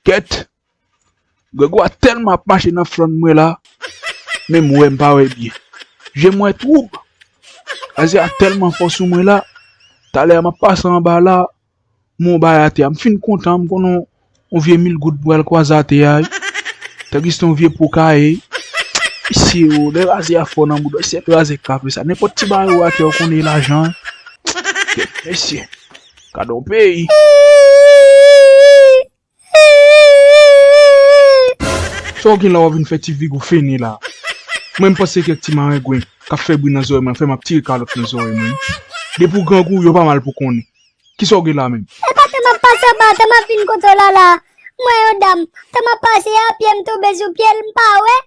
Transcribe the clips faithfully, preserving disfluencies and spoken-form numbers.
Kèt! Grègwa tèlman ap mache nan flann mwen la, menm wè m pa wè byen. Je m wè twoub. Razè a tèlman fò sou mwen la, talè a m ap pase anba la, m wè yon bagay atè a. M fin kontan, m konnen yon vye mil goud m pral kwaze atè a wi. Tankou se yon vye po kaye. Mesye o, lè razè a fò nan bouda, se razè k ka fè sa. Nenpòt ti bagay ou atè, ou konnen e lajan wi. Kèt, mesye. Gade yon peyi. Sa w gen la w ap vin fè ti figi w fennen la? Mwen m panse kèk ti marengwen k ap fè bri nan zòrèy mwen fè m ap tire kalòt nan zòrèy mwen. Depi w grangou, yo pa mal pou konnen. Kisa w gen la menm? E pa tan m ap pase anba, tan m ap vin kote w la la. Mwen yon dam, tan m ap pase a pye m tonbe sou pye l, m pa wè.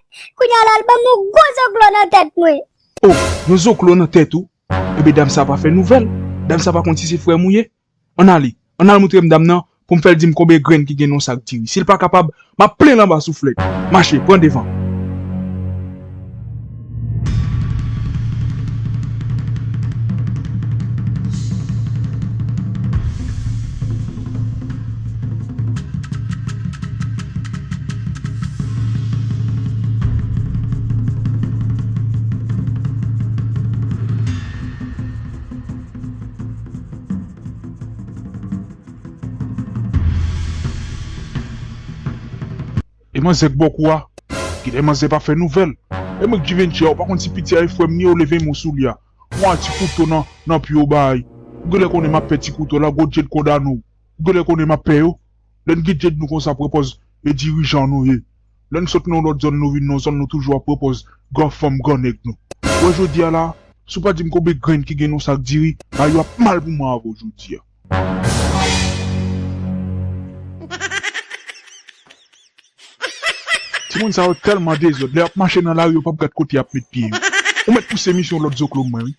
Kounye a la l ban m yon gwo zoklo nan tèt mwen. O, yon zoklo nan tèt ou? Ebyen dam sa pa fè nouvèl. Dam sa pa konn si se frè m ou ye. Ann ale, ann al montre m dam nan pou m fè l di m konbe grenn ki gen nan yon sak diri. Si l pa kapab, m ap plen l anba souflèt. Mache, pran devan. E manzè k bò kou a? Genlè manzè pa fè nouvèl. E mwen k Givenchy a, ou pa konn si piti a e frè m li ye, ou leve men w sou li a. Ou a ti kouto nan, nan pye w bay. Ou genlè konnen m ap pè ti kouto la, gwo djed kondane w. Ou genlè konnen m ap pè yo. Lè n gen djed nou konsa pran pòz e dirijan nou ye. Lè n sot nan yon lòt zòn nou vin nan yon zòn nou toujou ap pran pòz gran fanm gran nèg nou. Ou wè jodi a la, si w pa di m konbe grenn ki gen nan yon sak diri, bagay yo ap mal pou mwen avè w jodi a. Timoun sa yo tèlman dezòd, lè y ap mache nan lari yo p ap gad kote y ap met pye yo. Ou mèt pouse misyon lòt zoklo mwen wi.